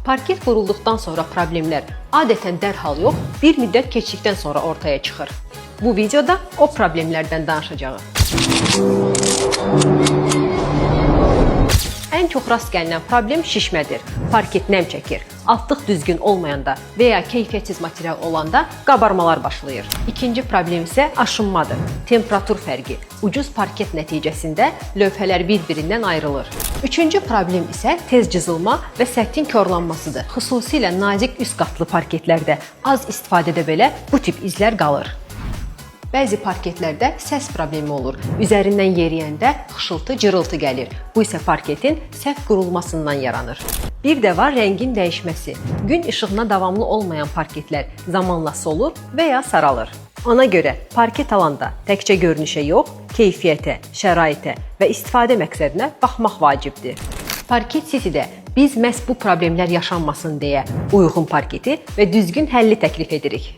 Parket qurulduqdan sonra problemlər adətən dərhal yox, bir müddət keçdikdən sonra ortaya çıxır. Bu videoda o problemlərdən danışacağıq. Ən çox rast gəlinən problem şişmədir. Parket nəm çəkir. Altlıq düzgün olmayanda və ya keyfiyyətsiz material olanda qabarmalar başlayır. İkinci problem isə aşınmadır. Temperatur fərqi. Ucuz parket nəticəsində lövhələr bir-birindən ayrılır. Üçüncü problem isə tez cızılma və səthin korlanmasıdır. Xüsusilə nazik üst qatlı parketlərdə az istifadədə belə bu tip izlər qalır. Bəzi parketlərdə səs problemi olur. Üzərindən yeriyəndə xışıltı, cırıltı gəlir. Bu isə parketin səhv qurulmasından yaranır. Bir də var rəngin dəyişməsi. Gün işığına davamlı olmayan parketlər zamanla solur və ya saralır. Ona görə parket alanda təkcə görünüşə yox, keyfiyyətə, şəraitə və istifadə məqsədinə baxmaq vacibdir. Parket City-də biz məhz bu problemlər yaşanmasın deyə uyğun parketi və düzgün həlli təklif edirik.